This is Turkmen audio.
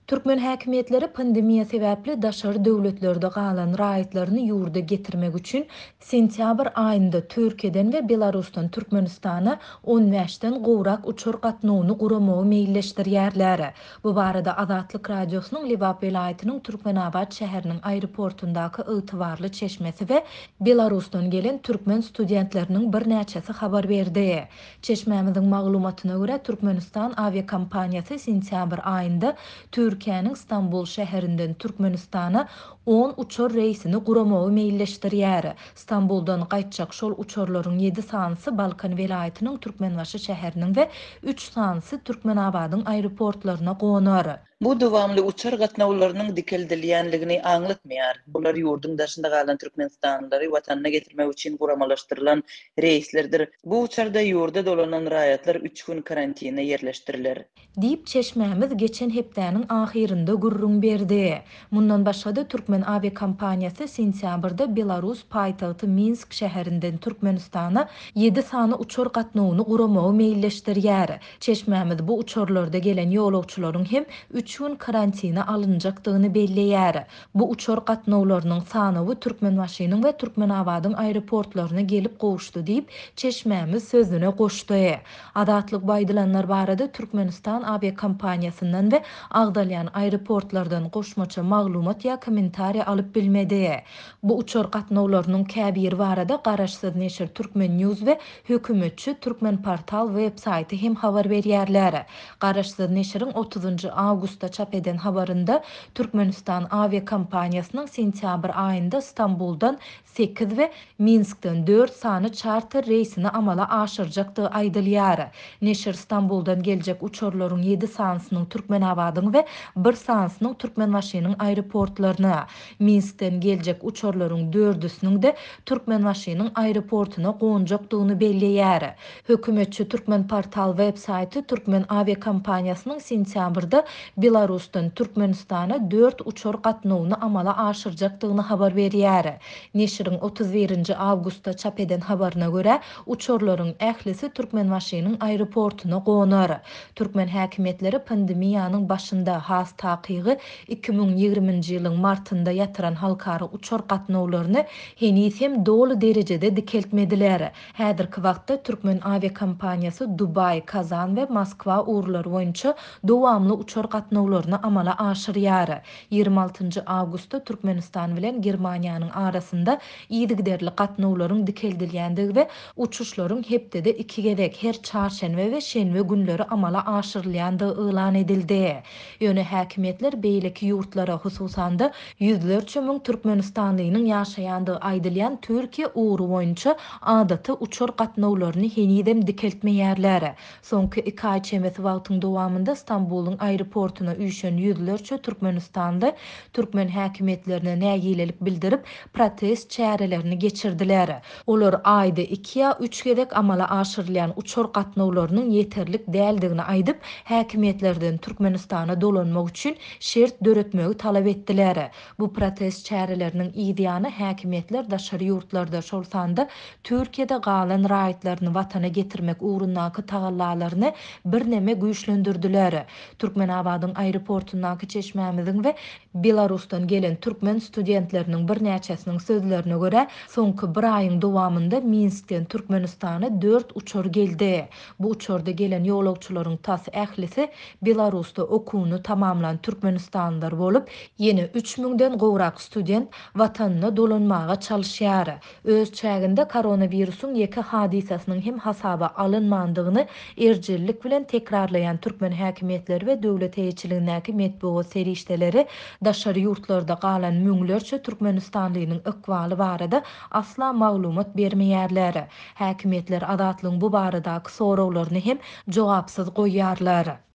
Türkmen häkimiýetleri pandemiýa sebäpli daşary döwletlerde galan raýatlaryny ýurda getirmek üçin sentýabr aýynda Türkiýeden we Belarusdan Türkmenistana on bäşden gowrak uçar gatnawyny guramagy meýilleşdirýärler. Bu barada Azatlyk Radiosynyň Lebap welaýatynyň Türkmenabat şäheriniň aeroportundaky ygtybarly çeşmesi we Belarusdan gelen türkmen studentleriniň birnäçesi habar berdi. Çeşmämiziň maglumatyna görä, Türkmenistan awiakompaniýasy sentýabr aýynda Türkiýäniň Stambul şäherinden Türkmenistana on uçar reýsini guramagy meýilleşdirýär. Stambuldan gaýtjak şol uçarlaryň ýedi sanysy Balkan welaýatynyň Türkmenbaşy şäheriniň we üç sanysy Türkmenabadyň aeroportlaryna gonar. Bu dowamly uçar gatnawlarynyň dikeldilýänligini aňlatmaýar. Bular ýurduň daşynda galan türkmenistanlylary watanyna getirmek üçin guramalaşdyrylan reýslerdir. Bu uçarda ýurda dolanan raýatlar üç gün karantine ýerleşdiriler. Diýip, çeşmämiz geçen hepdäniň ahyrynda gürrüň berdi. Mundan başga-da, türkmen awiakompaniýasy sentýabrda belarus paýtagty Minsk şäherinden Türkmenistana ýedi sany uçar gatnawyny guramagy meýilleşdirýär. Çeşmämiz bu uçarlarda gelen ýolagçylaryň hem üç gün karantine alynjakdygyny belleýär. Bu uçar gatnawlarynyň sanawy Türkmenbaşynyň we Türkmenabadyň aeroportlaryna gelip gowuşdy diýip, çeşmämiz sözüne goşdy. Azatlyk bu aýdylanlar barada Türkmenistan awiakompaniýasyndan we agzalýan aeroportlardan goşmaça maglumat ýa kommentariý alyp bilmedi. Bu uçar gatnawlarynyň käbiri barada garaşsyz neşir Turkmen News we Hökümetçi Turkmenportal web saýty hem habar berýärler. Garaşsyz neşiriň otuzynjy awgustda çap eden habarynda Türkmenistan awiakompaniýasynyň sentýabr aýynda Stambuldan sekiz we Minskden dört sany çarter reýsini amala aşyrjakdygy aýdylýar. Neşir Stambuldan geljek uçarlaryň ýedi sanysynyň Türkmenabadyň we bir sanysynyň Türkmenbaşynyň aeroportlaryna, Minskden geljek uçarlaryň dördüsiniň-de Türkmenbaşynyň aeroportuna gonjakdygyny belleýär. Hökümetçi Türkmenportal web saýty türkmen awiakompaniýasynyň sentýabrda Belarusdan Türkmenistana dört uçar gatnawyny amala aşyrjakdygyny habar berýär. Neşiriň 31 nji awgustda çap eden habaryna görä, uçarlaryň ählisi Türkmenbaşynyň aeroportuna gonar. Türkmen häkimiýetleri pandemiýanyň başynda, has takygy, 2020-nji ýylyň martynda ýatyran halkara uçar gatnawlaryny heniz hem doly derejede dikeltmediler. Häzirki wagtda türkmen awiakompaniýasy Dubaý, Kazan we Moskwa ugurlary boýunça dowamly uçar gatnawlaryny amala aşyrýar. 26-njy awgustda Türkmenistan bilen Germaniýanyň arasynda yzygiderli gatnawlaryň dikeldilýändigi we uçuşlaryň hepdede iki gezek, her çarşenbe we şenbe günleri amala aşyrylýandygy yglan edildi. Ýöne häkimiýetler beýleki ýurtlara, hususan-da, ýüzlerçe müň türkmenistanlynyň ýaşaýandygy aýdylýan Türkiýe ugry boýunça adaty uçar gatnawlaryny henizem dikeltmeýärler. Soňky iki aý çemesi wagtyň dowamynda Stambulyň aeroportuna üýşen ýüzlerçe türkmenistanly türkmen häkimiýetlerine nägilelik bildirip, protest çärelerini geçirdiler. Olar aýda iki ýa üç gezek amala aşyrylýan uçar gatnawlarynyň ýeterlik däldigini aýdyp, häkimiýetlerden Türkmenistana dolanmak üçin şert döretmegi talap etdiler. Bu protest çäreleriniň yzýany häkimiýetler daşary ýurtlarda, şol sanda Türkiýede galan raýatlaryny watana getirmek ugrundaky tagallalaryny birneme güýçlendirdiler. Türkmenabadyň aeroportundaky çeşmämiziň we Belarusdan gelen türkmen studentleriniň birnäçesiniň sözlerine görä, soňky bir aýyň dowamynda Minskden Türkmenistana dört uçar geldi. Bu uçarda gelen ýolagçylaryň tas ählisi Belarusda okuwyny tamamlan türkmenistanlylar bolup, ýene üç müňden gowrak student watanyna dolanmaga çalyşýar. Öz çäginde koronawirusyň ýeke hadysasynyň hem hasaba alynmandygyny erjellik bilen tekrarlaýan türkmen häkimiýetleri we döwlet eýeçiligindäki metbugat serişdeleri daşary ýurtlarda galan müňlerçe türkmenistanlynyň ykbaly barada asla maglumat bermeýärler. Häkimiýetler Azatlygyň bu baradaky soraglaryny hem jogapsyz goýýarlar.